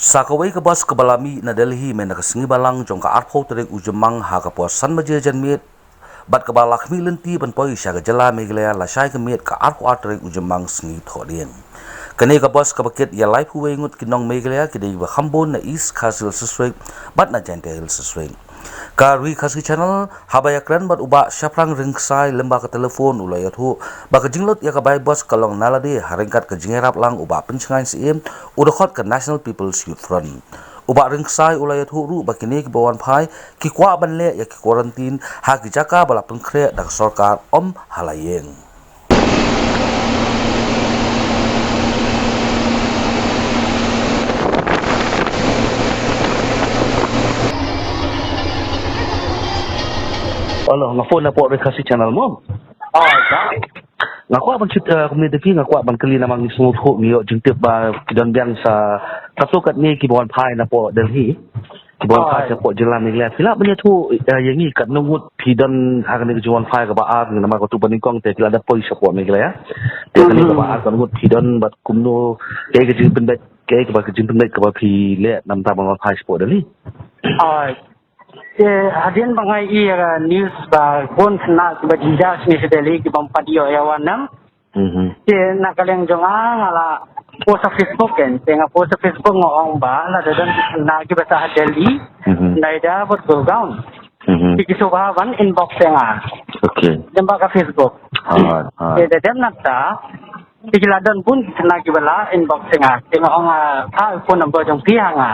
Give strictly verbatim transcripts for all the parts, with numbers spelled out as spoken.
Sa kawei ka bus kaba la mih na Delhi mynta ka sngi Balang jong ka arphew tarik u Jymmang ha ka por san baje janmiet bad kaba la khmih lynti ban poi sha ka jylla Meghalaya lashai ka miet ka arphew ar tarik u Jymmang sngi Thohdieng. Kane ka bus kaba kit ïa laiphew wei ngut ki nong Meghalaya ki dei ba kham bun na East Khasi Hills District bad na Jaintia Hills District. Ka Ri Khasi Channel haba ïakren bad u Bah Shaphrang Rynksai lyngba ka telephone u la ïathuh ba ka jinglut ïa ka bai bus ka long na lade ha ryngkat ka jingïarap lang u Bah Pynshngaiñ Syiem, u dkhot ka National People's Youth Front. U Bah Rynksai u la ïathuh ruh ba kine kiba wan phai ki kwah ban leh ïa ki quarantine ha ki jaka ba la pynkhreh da ka sorkar, ym ha la ïing. Hello, nga phone na pdeng Ri Khasi Channel mo. Oh, ka. Nga kwah ban shit, eh, kumne te phi, nga kwah ban kylli namar ngi sngewthuh ngi ïoh jingtip ba ki don biang sa katto katne kiba wan phai na pdeng Delhi. Kiba wan phai sa pdeng jylla Meghalaya. Phi lah ban ïathuh, eh, ïa ngi katno ngut phi don ha kane ka jingwan phai kaba ar namar katto ba nyngkong te ki la dep poi sa pdeng Meghalaya. Te kane kaba ar katno ngut phi don bad kumno, kaei ka jingpynbeit, kaei kaba ka jingpynbeit kaba phi leh namar ban wan phai sa pdeng Delhi. Te hadien ba nga ïohi ïa ka news ba bun khynnah kiba jynjar shane sha Delhi kibym pat ïoh ïa wan nam. Mhm. Te na ka liang jong nga nga la post ha Facebook kan. Te nga post ha Facebook nga ong ba lada don khynnah kiba sah ha Delhi, mhm, Noida bad Gurgaon, mhm, te ki sngewbha ban inbox ïa nga. Okay. Lyngba ka Facebook. Ha, ha. Te da dep nangta te ki la don bun ki khynnah kiba la inbox ïa nga. Te nga ong, ah, phah phone number jong phi ha nga.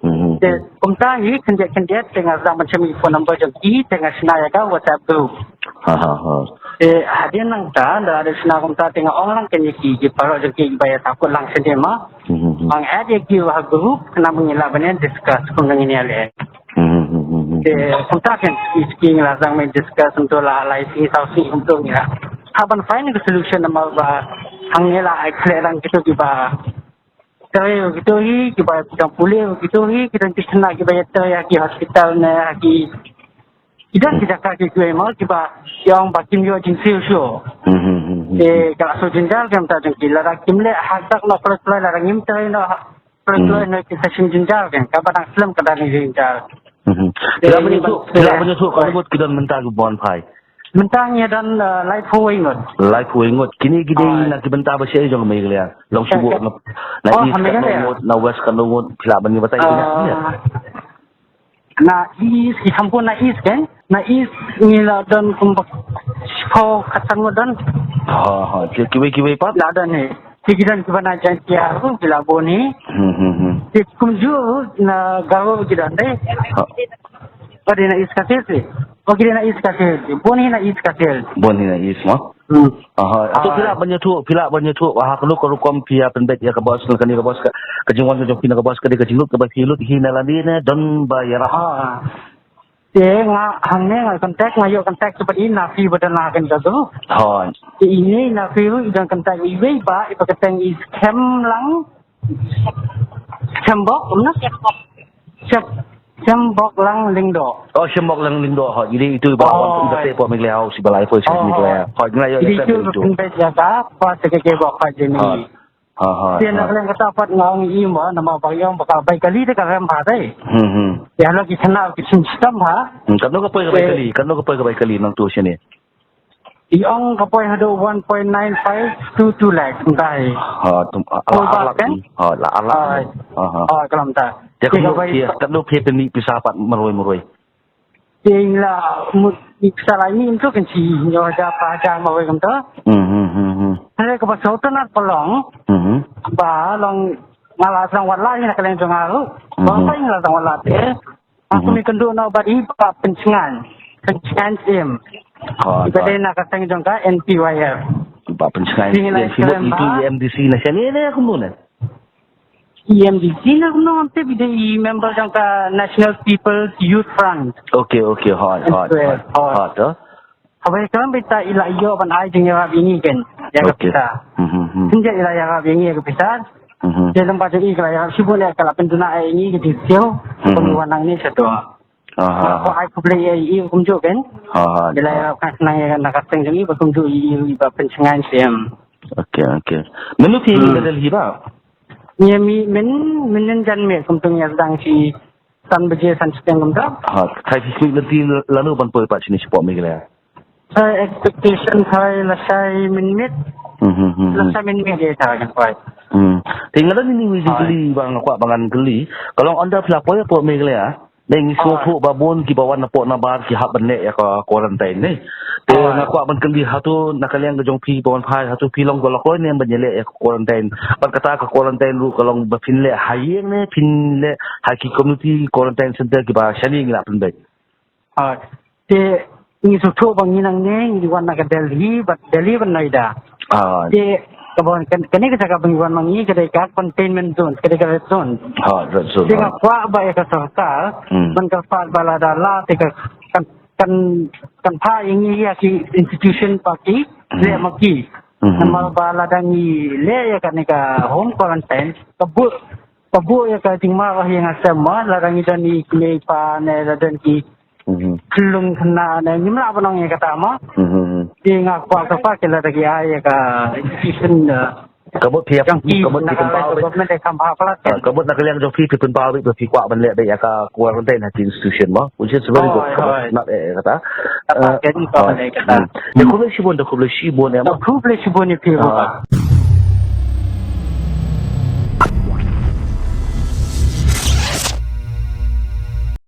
Mhm. Te kumta hi khyndiat khyndiat te nga sdang ban shim ïa phone number jong ki te nga shna ïa ka WhatsApp group. Ha, ha, ha. Te hadien nangta da la dep shna kumta te nga ong lang kan ïa ki, ki paralok jong ki kiba ïa sahkut lang shane ma. Mhm, mhm. Nga add ïa ki ha group khnang ba ngin lah ban discuss kumno ngin ïa leh. Mhm, mhm, mhm. Te kumta kan ïa ki ngi la sdang ban discuss kumto la lai sngi saw sngi kumto ngi la hap ban find ka solution namar ba hangne la ai khleh lang kito kiba trei kito hi, kiba dang pule kito hi, ki don ki khynnah kiba ïa trei ha ki hospital ne ha ki, ki don ki jaka ki kiwei mo kiba ïa ong ba kim ïoh jingsiew shuh. Mhm, mhm, mhm. Te ka la shu jynjar kumta jong ki, lada kim leh ha dak noh kloi kloi, lada ngim trei noh ha kloi kloi, mhm, noh ki sa shim jynjar kan, kaba dang slem ka dang jynjar. Mhm. Te phi lah ban ïathuh, phi lah ban ïathuh katno ngut ki don mynta kiba wan phai? Mynta ngi don, eh, laiphew wei ngut. Laiphew wei ngut. Kine ki dei na ki bynta ba shaei jong Meghalaya? Long shuh na, na East katno ngut, na West katno ngut, phi lah ban ïa batai kine? Na East, i kham bun na East kan? Na East ngi la don kumba shiphew khatsan ngut don. Ha, ha. Ki, kiwei, kiwei pat? La don hi. Ki, ki don kiba na Jaintia ruh ki la bun hi. Hmm, hmm, hmm. Ki kumjuh ruh na Garo ki don dei. Ha. Ba dei na East Khasi Hills. Ba ki dei na East Khasi Hills. Bun hi na East Khasi Hills. Bun hi na East mo? Hmm. Aha, to phi lah ban ïathuh, phi lah ban ïathuh ha kano ka rukom phi ïa pynbeit ïa ka bus, kane ka bus ka, ka jingwan ka jong phi na ka bus ka dei ka jinglut kaba phi lut hi na lade ne don ba ïarap? Ha. Te nga hangne nga contact, nga ïoh contact bad i Nafi ba don ha kane ka group. Hooid. Te ine i Nafi ruh i don contact iwei ba i ba kyrteng i Skhem Lang, Skhem Bok, kumno? Skhem, Skhem Bok Lang Lyngdoh. Oh, Skhem Bok Lang Lyngdoh, hooid. Ine itu i ba wan i ba te poi Meghalaya, si ba lai poi si Meghalaya. Hooid, nga ïoh contact itu. Ine itu ba pynbeit ïa ka, ba te ke ke bok hooid ine. Hooid. Ha, ha. Te na ka liang kata pat nga ong i mo, namar ba ïa ong ba ka bai kali te ka rem bha te. Hmm, hmm. Ïa la ki khynnah ki shim shitom bha. Hmm, katno ka poi ka bai kali, katno ka poi ka bai kali nangtu shane? I ong ka poi haduh one point nine five two two lakh, kumta hi. Ha, tum, a, la ar lak kan? Ha, la ar lak. Ha, ha. Ha, ka lam ta. Te ka bai, katno phi pynmih pisa pat marwei marwei? Te ngi la mut, ngi pisa la ngi mynta kan shi hynñiew hajar, phra hajar marwei kumta. Hmm, hmm, hmm, hmm. Hynrei kaba sngewtynnat ba long, hmm, ba long nga la sdang watla hi na ka liang jong nga ruh. Ba long ba ngi la sdang watla te. Nga kum ïakynduh noh bad i Bah Pynshngaiñ, Pynshngaiñ Syiem. Hooid, hooid. Ba dei na ka seng jong ka N P Y F. Bah Pynshngaiñ Syiem, phi mut itu i M D C na shane ne kumno ne? I M D C na kumno ngam tip, i dei i member jong ka National People's Youth Front. Okay, okay, hooid, hooid, hooid. Hooid, to. Haba ïa khlem beit ta i la ïoh ban ai jingïarap ïa ngi kan. Ïa ka pisa. Hmm, hmm, hmm. Hynrei i la ïarap ïa ngi ïa ka pisa. Hmm. Te lem bad i ka la ïarap shibun ïa ka la pynduna ïa ngi ka jingsiew. Hmm. Kum wan nangne shato. Aha. Nga kwah ai khublei ïa i kumjuh kan. Aha. I la ïarap khnang ïa ka na ka seng jong i ba kumjuh i, i Bah Pynshngaiñ Syiem. Okay, okay. Mynno phi mih na Delhi bah? Ngi mih mynnin mynnin janmiet kumta, ngi sdang shi san baje san shiteng kumta. Ha, thai phi khmih lynti lano ban poi pat shane shapoh Meghalaya? Sa expectation thai lashai mynmiet. Hmm, hmm, hmm, hmm. Lashai mynmiet ïa thai kan poi. Hmm. Te nga don ine iwei i jingkylli ba nga kwah ba ngan kylli. Ka long ynda phi la poi hapoh Meghalaya, ne ngi sngewthuh ba bun kiba wan napoh nabar ki hap ban leh ïa ka quarantine ne. Te nga kwah ban kylli, hato na ka liang ka jong phi ba wan phai, hato phi long ka lok loi ne ban ïaleh ïa ka quarantine? Bad kata ka quarantine ruh ka long ba phin leh ha ïing ne phin leh ha ki community quarantine center kiba shane ngi la pynbeit? Ah, te ngi sngewthuh ba ngi nangne ngi wan na ka Delhi, bad Delhi bad Noida. Ah. Te kaba kan, kane ka jaka ba ngi wan ma ngi ka dei ka containment zone, ka dei ka red zone. Ah, red zone. Te nga kwah ba ïa ka sorkar, hmm, ban kyrpad ba lada lah te ka kan, kan, kan phah ïa ngi ïa ki institution ba ki, hmm, leh ma ki. Hmm. Namar ba lada ngi leh ïa kane ka home quarantine, ka buh, ka buh ïa ka jingmarwah ïa nga sem ma, lada ngi don i kmie i pa ne, lada don ki, hmm, khyllung khynnah ne, ngim lah ban ong ïa kata ma. Hmm. Te nga kwah ka, kwah ki lada ki ai ïa ka institution, eh, ka mut phi, jong ki, ka mut na phi ka pynpaw beit, government ïa ka ba palat kan. Ah, ka mut na ka liang jong phi, phi pynpaw beit ba phi kwah ban leh beit ïa ka quarantine ha ki institution ma, which is very good. Hooid, hooid. Ka mut na, eh, kata. Kata, eh, kan ka, hooid, leh kata. Hmm. Te khublei shibun, te khublei shibun, eh, ma. Khublei shibun ïa phi, ah, Bapak.